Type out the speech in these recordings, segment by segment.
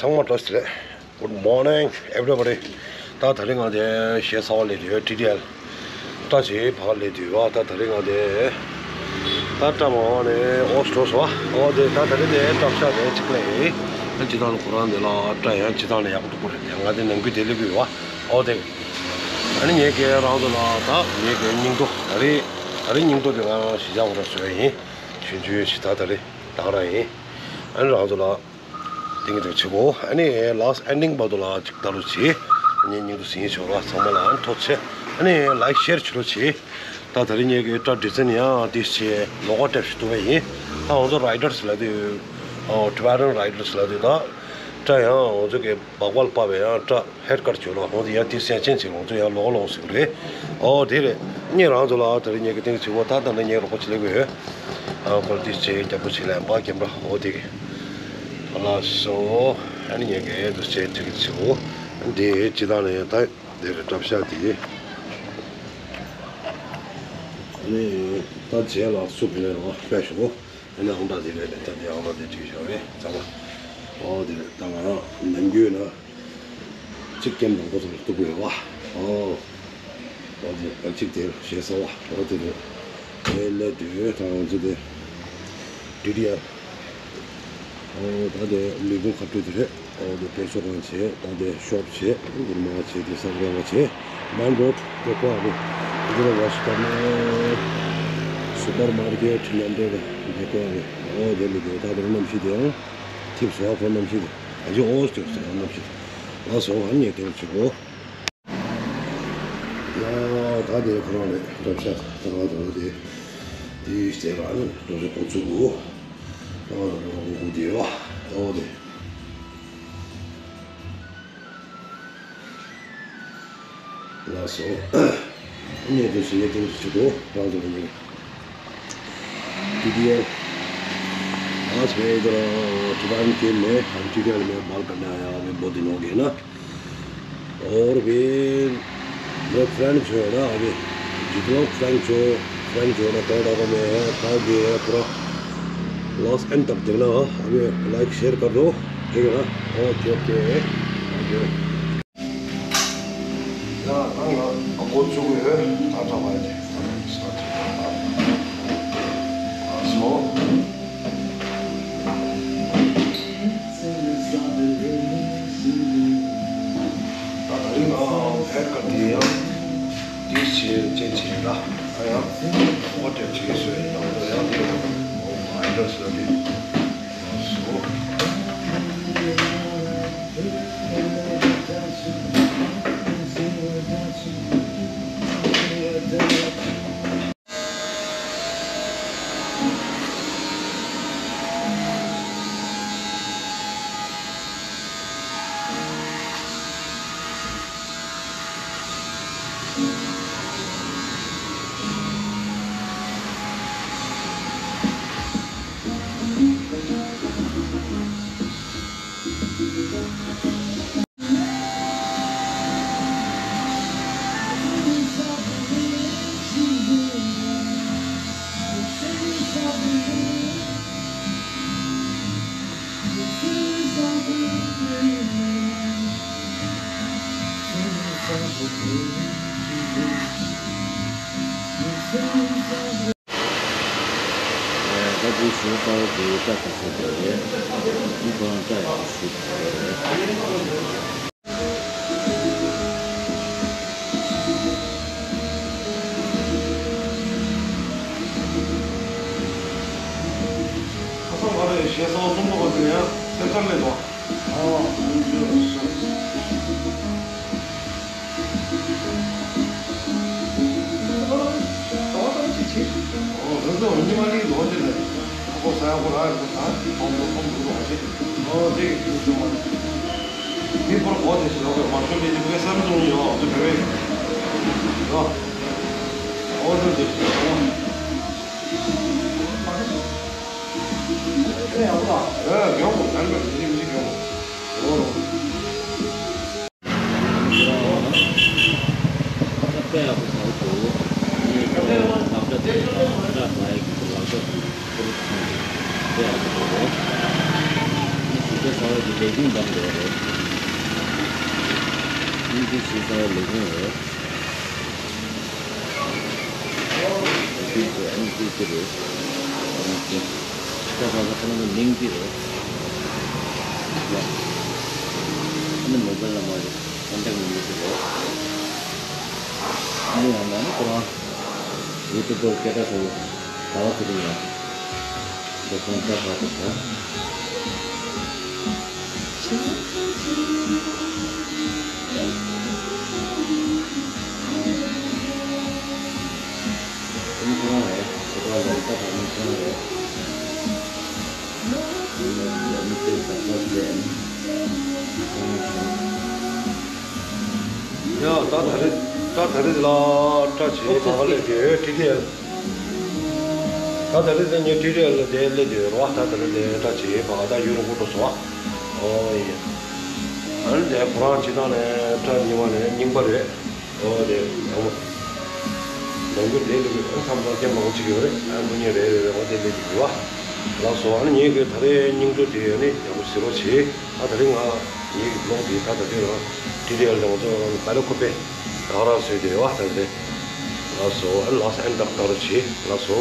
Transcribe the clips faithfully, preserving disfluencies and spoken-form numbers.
ཚང་མ་བཀྲ་ཤིས་བདེ་ལེགས། Good morning everybody. ད་དེ་རིང་ང་དེ་གཞས་གསར་པ་ལས་དུས་ཊི་ཌི་ཨེལ་སྐྲ་ཆེ་ཕར་ལས་དུས་བ། ད་དེ་རིང་ང་དེ་ད་སྐྲ་མ་བ་ནས་ཨོ་སི་ཊོ་སོ་བ། ཨོ་དེ་ད་དེ་རིང་དེ་སྐྲ་ཤ་དེ་གཅིག་ལས་ཡིན། ད་སྤྱི་བཏང་ལ་ཁོ་རང་དེ་ལ་སྐྲ་ཡང་སྤྱི་བཏང་ལ་ཡག་པོ་འདུག་གོ་རེད། ང་དེ་ནང་ཁུལ་དེ་ལས་དགོས་བ། ཨོ་དེ་ཨ་ནི་ངས་ཀྱི་རང་ཚོ་ལ་ད་ངས་ཀྱི་སྙིང་དོ་ད་རེས་ད་རེས་སྙིང་དོ་དེ་ང་གཞིས་ཆགས་ཁོ་རང་བཟོས་ཡིན། ཞུན་ཆུ་ཞི་ད་ད་རེས་ད་ག་རང་ཡིན། ཨ་ནི་རང་ཚོ་ལ། ཏིང་ཏིང་ཆེ་གོ། ཨ་ནི་ལཱསི་ཊི་ཨེན་ཌིང་བར་དུ་ལ་ཅིག་ལྟ་རོགས་བྱེད། ངའི་སྙིང་དུ་ཟིན་ཆོག་ར། ཚང་མ་ལ་ཨ་ནི་ཐུགས་རྗེ་ཆེ། ཨ་ནི་ལའིཀ་ཤེར་བྱེད་རོགས་བྱེད། ད་ད་རིང་ངས་ཀྱི་སྐྲ་ཌི་ཛའིན་ཡང་ཏིས་ཆེ་ལོག་ཀ་སྤྲད་ཞིག་ཐུབ་པ་ཡིན། ད་ང་ཚོ་རའི་ཌར་སི་ལ་དུས་ཨོ་ཊི་བ་རན་རའི་ཌར་སི་ལ་དུས་ད་སྐྲ་ཡང་ང་ཚོ་གི་སྦག་སྦག་ལ་ཕབ་པའི་ཡང་སྐྲ་ཧེར་ཀཊ་བྱོས་རོགས། ང་ཚོ་ཡང་ཏིས་ཡང་ཅན་ཅིག་ང་ཚོ་ཡང་ལོག་ལོག་ཟེར་གི་རེད། ཨོ་དེ་རེད། ངས་རང་ཚོ་ལ་ད་རིང་ངས་ཀྱི་ཏིང་ཆེ་གོ། ད་ད་ནི་ངས་རོགས་པ་བྱེད་ལེ་གི་ཡོད། ཨ་ཁོར་ཏིས་ཆེ་རྒྱབ་པོ་བྱེད་ལེ་འབའ་རྒན་པ་ཨོ་དེ་གི། ལགས་སོ། ཨ་ནི་ངས་ཀྱི་འདུ་བྱེད་ཐིག་ཆེ་བོ། འདི་ཅི་དང་ནི་ད་འདི་རེད་གྲབ་ཤག་དེ། ཨ་ནི་ད་རྗེས་ལ་སུ་ཕེ་ལེ་རོ་ཕེ་ཤོག་ཨ་ནི་ཨང་གྲངས་དེ་རེད་ལེ། ད་འདི་ཨང་གྲངས་དེ་བྲིས་ཤོག་རེད་ཚང་མ། ཨོ་དེ་རེད། ད་ང་རང་ནམ་རྒྱུན་ན་གཅིག་ཀེམ་དང་པོ་ཚོ་ལ་གཏུག་དགོས་བ། ཨོ། ཨོ་དེ་ཨ་གཅིག་དེ་གཞས་གསར་པ་ཨོ་དེ་རེད། དེ་ལས་དུས་ད་ང་ཚོ་དེ་ཌི་ཌི་ཨར། ཨོ་ད་དེ་ལུས་ཕུང་ཁ་སྤྲོད་དེ་རེད། ཨོ་དེ་དཔེ་ཚོགས་ཁང་བྱས། ད་དེ་ཤོབ་བྱས། འགུར་མ་བྱས། དེ་ས་ར་བ་བྱས། མན་རོད་དེ་ཀོ་ཨ་དེ་དེ་ལ་བ་ཤི་ཀ་ནེ་སུ་པར་མར་ཀེཊ་མཉམ་འབྲེལ་དེ་ཀོ་ཨ་དེ། ཨོ་དེ་ལས་དེ་ད་དེ་རིང་གནམ་གཤིས་དེ་ཡང་ཐིབས་སོ། ཨ་ཁོ་གནམ་གཤིས་དེ་ཨ་ཅེ་ཨོ་སྟེ་གནམ་གཤིས་དེ་ལ་སོ་ཨ་ནི་དེ་རུ་ཆུ་གོ། ཡ་ད་དེ་ཁོ་རང་རེད། གྲབ་ཤག་ད་ང་དང་དེ་དེའི་ལྟེ་བ་ནི་ཏོ་རེ་ཀོ་ཚུ་གུ་ད་ང་དང་ཀོ་ཀུ་དེ་བ་ཨོ་དེ་ལགས་སོ། ངས་དེ་ཞུ་ཡས་དེ་ཞུ་གོ་རང་དུ་ཡིན། टीटीएल आज मैं इधर टिबान के में हम टीटीएल में बाल करने आया हूँ। मैं बहुत दिनों के ना और भी मेरे फ्रेंड जो है ना अभी जितना फ्रेंड जो फ्रेंड जो है ना कनाडा में है कहाँ भी है पूरा लास्ट एंड तक देखना। अभी लाइक शेयर कर दो। ठीक है ना? Okay okay. ཡ་ད་ང་ཨ་ཁོ་ཚུགས་ཡོད། ད་ད་བ་ཡ་དེ་ཨ་སོ། ད་ད་རིང་ང་ཧེར་ཀ་དེ་ཡང་དེ་བྱེད་ཅན་བྱེད་ད་ཨ་ཡང་ཧོ་ཊེལ་བྱེད་སོ་ཡིན། ད་ཡང་དེ་ཨོ་མ་ཡ་ད་སོ་དེ། ད་དེ་ཞུ་ས་དེ་ཀ་ཁ་ས་དེ་རེད། འདི་ཁོ་རང་ཀ་ཡང་ཞུ་དགོས་རེད། ཁ་སང་ང་རང་གཞས་གསར་པ་གསུམ་པ་བ་དེ་ཡང་སེམས་ཚར་ལས་དོ། ཨ་ཨ་ཨ་ཨ། ཨོ་རེད་དོ། ཉི་མ་ལིག་ལོ་དེ་ལ་ཨ་ཁོ་ས་ཡ་ཁོ་ར་ཡ་ཁོ་ད་ཁོང་ཁོ་ཁོང་ཁོ་ཁོ་ཁོ་ཁོ་ཨོ་དེ་གི་ཁྱུ་ཆུང་མ་དེ་ཁོར་གོ་དེ་ཞིག་ཡོད་པའི་མ་ཤོ་དེ་དེ་དཔེ་བསམ་བློ་ཡོད་དེ་བེ་བེ་ཡོད། ཨོ་དེ་དེ་ཞིག་ཡོད། ཨེ་ཡག་པོ་ལ་ཨེ་མགྱོགས་པོ་ལན་པ་མི་རིགས་མི་རིགས་མགྱོགས་པོ། ཨོ། འདམ་རེད། སྙིང་རྗེ་ཞེས་བྱ་བའི་ལས་ཁུངས་རེད། སྙིང་རྗེ་ཅེ་སྙིང་རྗེ་ཅེ་རེད། ད་ས་ས་ཁོ་ན་གི་སྙིང་རྗེ་རེད། ཡ། ཨ་ནི་མོ་བལ་ལ་མ་རེད། ཀོན་ཊེག་ནམ་བར་དེ་རེད། ཨ་ནི་ཡང་ན་ནི་ཁོ་རང་ཡུ་ཊུབ་པར་སྐད་གྲགས་ཆེ་བོ་ཟླ་བ་ཚེ་རིང་ཡང་། འདི་ཁོང་ཅག་ཁག་ཏུ་བྱུང་། ཁོང་ཁོ་རང་རེད། ཁོ་རང་ལོ་ཙཱ་བ་ནི་ཁོ་རང་རེད། ཁོང་ལ་མི་ཚེ་ཟབ་ཟབ་བྱས་ནས་ཁོང་བྱུང་། ཡ། ད་ད་རེས་ད་ད་རེས་ལ་བཀྲ་ཆེ་ཨོ་ཙི་ཙི། བ་ལས་དེ་ཊི་ཌི་ཨེལ། ད་ད་རེས་དེ་ངས་ཊི་ཌི་ཨེལ་ལ་དེ་སླེབས་དེ་རོ་བ། ད་ད་རེས་དེ་བཀྲ་ཆེ་བ་ད་ཡུ་རོ་ཀོ་འགྲོ་སོང་བ། ཨོ་ཡེ། ཨ་ནི་དེ་ཁོ་རང་སྤྱི་བཏང་ནས་བཀྲ་རྙིང་བ་ནས་རྙིང་པ་རེད། ཨོ་དེ་ཡག་མོ། ནང་ཁུལ་དེ་ལུགས་ཨ་མཚམས་མཚམས་སྐྱེ་མང་པོ་ཅིག་ཡོད་རེད། ཨ་ཁོ་གཉིས་རེད་རེད་རེད། ཨོ་དེ་སླེབས་དེ་ཡོད་བ། ལགས་སོ། ཨ་ནི་ངས་གི་ད་རེས་སྙིང་བསྡུས་དེ་ནི་ཡག་པོ་གཟིགས་རོགས་བྱེད། ཨ་ད་རེས་ང་ངེད་ཀྱི་བི་ལོག་འདི་ད་ད་དེ་རང་ཊི་ཌི་ཨེལ་དང་ང་ཚོ་རང་གི་པའི་ལོ་ཁོ་པའི་རང་རང་བཟོས་དེ་བ་ད་དེ། ལགས་སོ། ཨ་ལགས་སོ། ཨན་ཏག་ཏག་རུ་བྱེད། ལགས་སོ།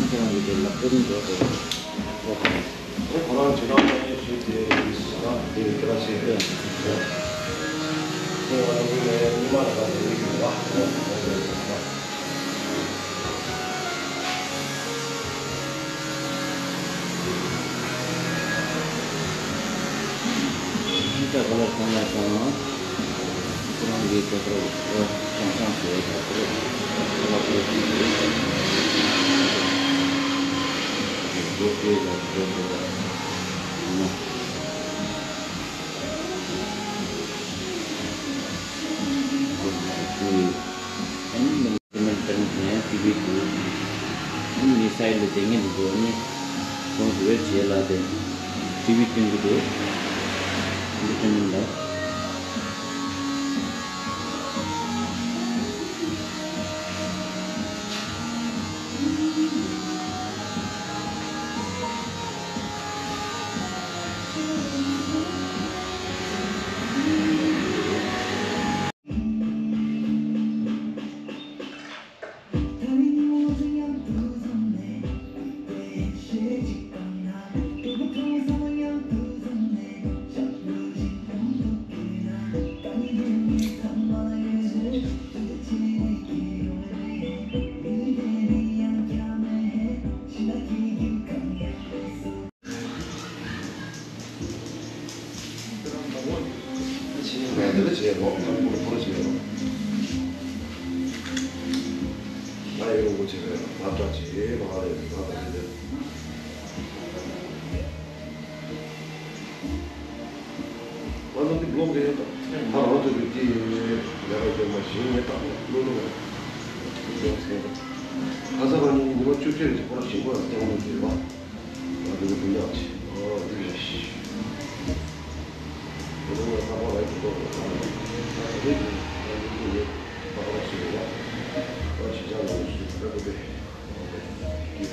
ཁྱེད་རང་གི་དེ་ལག་པ་རིང་འགྲོ་དེ། ཨེ་ཁོ་རང་ཇི་ལྟར་ལ་ཡོད་ཚུལ་དེ་རིགས་སུ་ད་དེ་རིགས་ཀྱི་ར་ཆེ་དེ། ཁྱེད་རང་གི་ལས་ཉི་མ་ལ་ད་དེ་རིགས་ཡོད་བ། ཁྱེད་ཅག་ག་ལ་སོང་ལ་སོང་། ཁོ་རང་གི་ད་ལྟ་ཤང་ཤང་ཟེར་བ་དང་ཁོ་རང་ཁོ་རང་ཁོ་རང་ཁྱེད་ཀྱི་སྒོ་དེ་ལ་སྒོ་དེ་ལ་ཡིན་ན། ཨ་ནི་ཨིན་སི་ཊྲུ་མེན་ཊི་ནས་ཊི་ཝི་དུ། ཨ་ནི་མི་སའི་ལ་དེ་ངེས་འདུག་ཨ་ནི་ཁོང་རེ་བྱེད་ལ་དེ་ཊི་ཝི་སྟོན་གྱི་འདུག་ཨིན་སི་ཊྲུ་མེན་ཊི་ལ། ང་ཡི་རོགས་བྱེད་རོགས་ང་བཀྲ་ཆེ་བ་ལས་ང་དང་དེ། ང་ཚོ་འདི་བི་ལོག་དེ་ད་རང་ཚོ་གི་དེ་ལས་ཀ་སྐྱོན་མ་གཞི་ངས་ད་བློ་ལོ་བ་ཡོད་ཟེར། ཁ་ས་རང་ཉིད་ཉི་མ་བཅུ་ཁྲི་རེ་ཁོ་རང་ཞིང་པ་ལ་སྟོན་དགོས་ཀྱི་རེད་བ། ང་འདི་གི་འདི་ཡག་ཆེ། ཨོ་འདི་རེད། ཁོ་རང་ལ་ཁ་པར་ལ་ཡི་གེ་འདོགས་དགོས་ད་རེད། ད་དེ་རེད། ང་འདི་གི་ངས་ཁ་པར་ཞིག་རེད་བ། ཨོ་ཞིག་ཅང་ལ་ཞིག་ད་གོ་པས། ཨོ་དེ་ཡིན།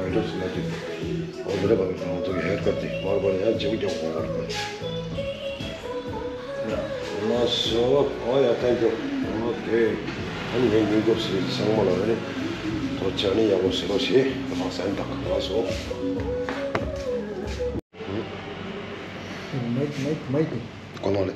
ཚོ་ཨེ་འདྲ་ཟེར་ན་དེ། འོ་དེ་འདྲ་བ་གི་ང་ཚོ་གི་ཧེར་ཀཊ་དེ་བར་བར་ཡང་བརྗེ་པོ་རྒྱག་དགོས་པ་རེད། ལགས་སོ། ཨོ་ཡ། ཐེང་ཀིའུ། ཨོ་ཀེ། ཨ་ནི་ངས་སྙིང་སྟོབས་ཟེར་ཚང་མ་ལ་ཨ་ནི་ཐུགས་རྗེ་ཆེ། ཨ་ནི་ཡག་པོ་ཟེར་རོགས་བྱེད། ལགས་སོ། མའིཀ་མའིཀ་མའིཀ་གོ་ནོ་ལེ།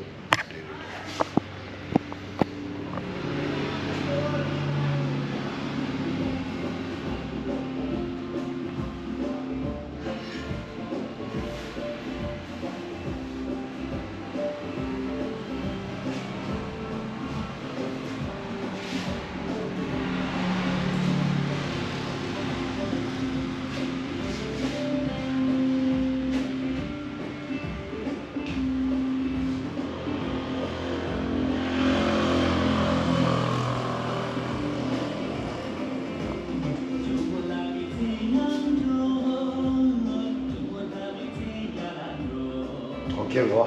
ཨོ་ཀེ་ལོ།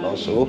ལགས་སོ།